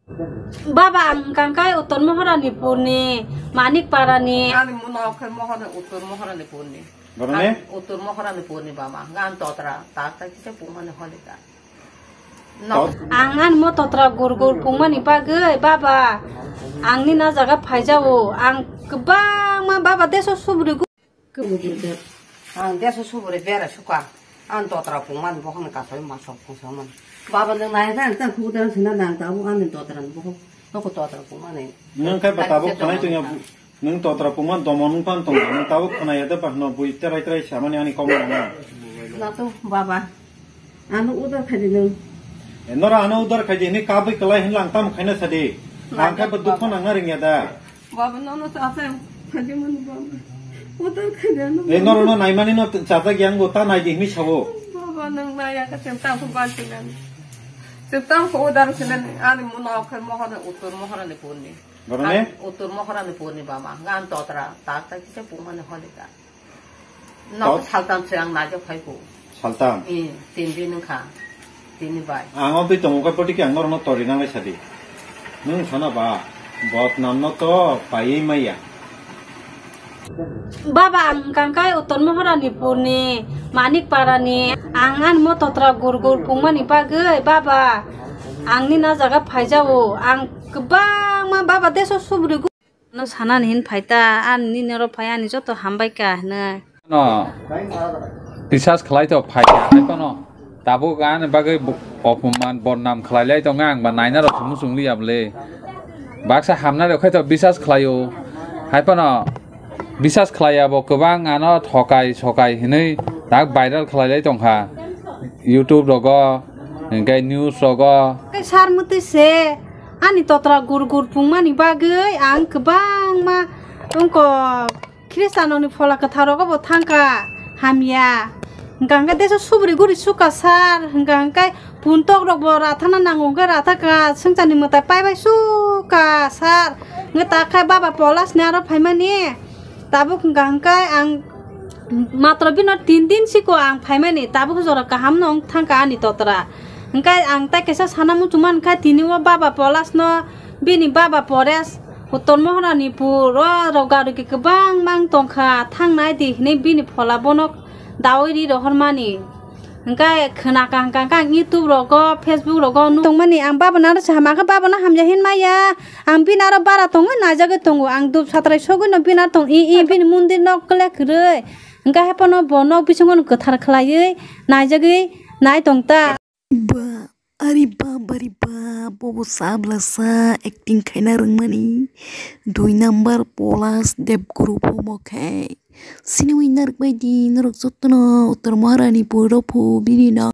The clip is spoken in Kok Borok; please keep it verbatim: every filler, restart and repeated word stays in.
Baba, ang hwnkha khe Uttor Moharanipurni, Manik Parani. Ani muno khe Mohora-, Uttor Moharanipurni. Boroni? Ang Uttor Moharanipurni baba, ang totra, tak tak kisa pungmani holika. No. Tot- Ang ani mo totra gur gur pungmani bagwi, baba, ang nini a jaga phaijao. Ang kwbangma baba deso subri gu- Ang deso subri bera suka. Ang totra pungmani bokhoni kasoi masok pungsamani. Baba, nwng nai dan ta khu dan sina nang ta, ani totra bokhok. Noko totra pungmani. Nwng khe ba tabuk khanai tongya bu-, nwng totra pungma domo nwng pan tong, nwng tabuk khanai ya de ba hno bui terai terai samani ani kok nang. Na to baba. Ano udar khaidi nwng. E, nora ano udar khaidi hini kabui kalai hin lang tam khaina sadi. Ang khe ba dukho nangna ringya da. Baba, nono sa asa khaidi manu baba. Udar khaidi ano. E, noro no naimani no chajak yang bo ta nai di hini sabo. Baba, nwng naya ka sem tam ko ban sinan. Sem tam ko udar sinan ani muno khe Mohora-, Uttor Moharanipurni. Boroni? Ang Uttor Moharanipurni baba, ang totra, tak tak kisa pungmani holika. Nok Tot- saltam se ang naijak phai ko. Saltam? Eh, tin din wngkha. Tini bai. Ang o twi tongo khe poti khe ang norokno tori nanglai sadi. Nwng sana ba, botnam no to paiwi maya. Baba, ang hwnkha khe Uttor Moharanipurni, Manik Parani. Ang ani mo totra gur gur pungmani bagwi, baba, ang nini a jaga phaijao. Ang kwbangma baba deso subri gu- No sanani hin phai ta, ani nini oro phai, ani joto hambai ka hinwi. No, bisas khlai to phai ya, hai phano tabuk ani bagwi bo-, opoman, bodnam khlai lai tongo, ang ba naina rok muchung liya bwle. Baksa hamna rok khai to bisas khlai o, hai phano bisas khlai ya bo kwbang ano thokai sokai hinwi tak viral khlai lai tongkha YouTube rogo, hwnkhe news rogo. Sar mutwi se. Ani totra gur gur pungmani bagwi ang kwbangma wngkok Khristanoni phola kwtharogo bo thangkha hamya. Hwnkha hwnkhe deso subri guri sukha sar, hwnkha hwnkhe puntok rokbo rathana nango hwnkhe rathakha, swngcharni mwtai paibai sukha sar. Hwnkhe takhe baba Polasni aro phaimani tabuk hwnkha hwnkhe ang matro bino tin din siko ang phaimani, tabuk jora kahamno wng thangkha ani totra. Hwnkhe ang tei kaisa sana muchung mankha, tini o baba Polasno, bini baba Pores, Uttor Moharanipur, o rok garuki kwbang mang tongkha, thangnai di hinwi bini phola bono daui ri rohormani. Hwnkhe khwnakha hwnkha khe ang YouTube rogo, Facebook rogo nuk tongmani, ang baba naro se hama khe baba no hamya hin maya, ang bini aro bara tongwi naijagwi tongo, ang dup satrai sogwi no bini aro tong i i bini mondir nok kle kwrwi, hwnkhe haphano bo nok bisingo no kwthar khlaiwi naijagwi nai tong ta. Ba, ari ba, bari ba, bobo sabla sa acting khaina rwngmani. Dui number Polas Debguru phumo khe. Sini winner bai di norok jotono Uttor Maharani puro phu bini no.